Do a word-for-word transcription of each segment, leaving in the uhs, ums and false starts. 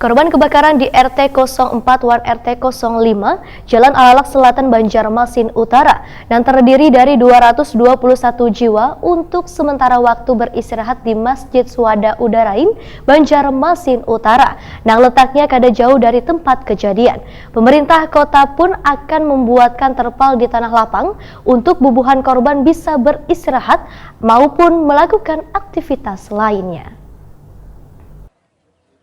Korban kebakaran di R T kosong empat wan R T kosong lima, Jalan Alalak Selatan, Banjarmasin Utara, yang terdiri dari dua ratus dua puluh satu jiwa, untuk sementara waktu beristirahat di Masjid Suada Udarain, Banjarmasin Utara, yang letaknya kada jauh dari tempat kejadian. Pemerintah kota pun akan membuatkan terpal di tanah lapang untuk bubuhan korban bisa beristirahat maupun melakukan aktivitas lainnya.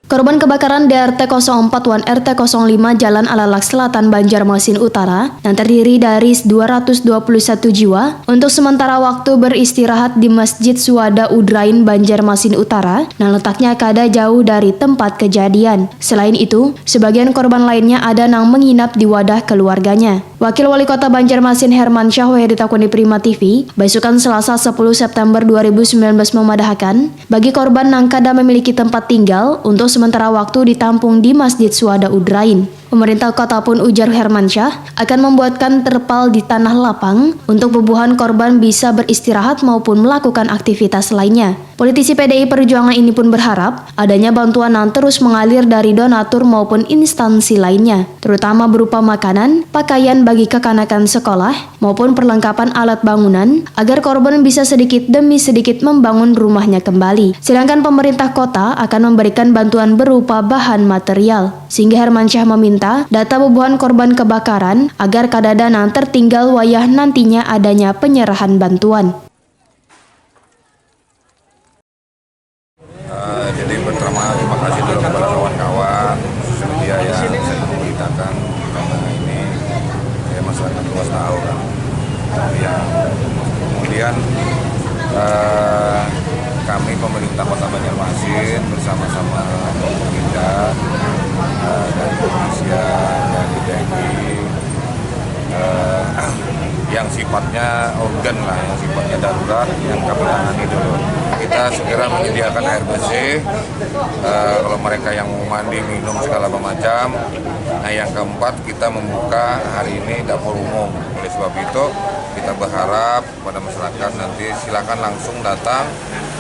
Korban kebakaran di R T kosong empat wan R T kosong lima Jalan Alalak Selatan, Banjarmasin Utara, yang terdiri dari dua ratus dua puluh satu jiwa, untuk sementara waktu beristirahat di Masjid Suada Udrain, Banjarmasin Utara, yang letaknya kada jauh dari tempat kejadian. Selain itu, sebagian korban lainnya ada nang menginap di wadah keluarganya. Wakil Wali Kota Banjarmasin, Hermansyah, wayah ditakuni Prima T V, baisukan Selasa, sepuluh September dua ribu sembilan belas, memadahakan, bagi korban nang kada memiliki tempat tinggal, untuk sementara waktu ditampung di Masjid Suada Udrain. Pemerintah kota pun, ujar Hermansyah, akan membuatkan terpal di tanah lapang untuk bubuhan korban bisa beristirahat maupun melakukan aktivitas lainnya. Politisi P D I Perjuangan ini pun berharap adanya bantuan yang terus mengalir dari donatur maupun instansi lainnya, terutama berupa makanan, pakaian bagi kekanakan sekolah, maupun perlengkapan alat bangunan, agar korban bisa sedikit demi sedikit membangun rumahnya kembali. Sedangkan pemerintah kota akan memberikan bantuan berupa bahan material. Sehingga Hermansyah meminta data bubuhan korban kebakaran agar kadada nang tertinggal wayah nantinya adanya penyerahan bantuan. Eh, jadi pertama, terima kasih dulu kepada kawan-kawan media yang sudah memberitakan karena ini ya, masyarakat luas tahu kan. Ya, kemudian eh, kami pemerintah Kota Banjarmasin bersama-sama pemerintah eh, dari kepolisian, dari T N I, eh, yang sifatnya urgen lah, yang sifatnya darurat, yang kami tangani dulu. Kita segera menyediakan air bersih, eh, kalau mereka yang mau mandi, minum, segala macam. Nah, yang keempat, kita membuka hari ini dapur umum. Oleh sebab itu, kita berharap kepada masyarakat nanti silakan langsung datang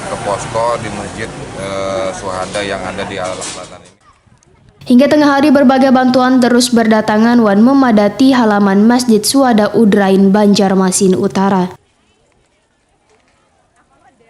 ke posko di Masjid eh, Suhada yang ada di Alalak Selatan ini. Hingga tengah hari, berbagai bantuan terus berdatangan wan memadati halaman Masjid Suada Udrain, Banjarmasin Utara.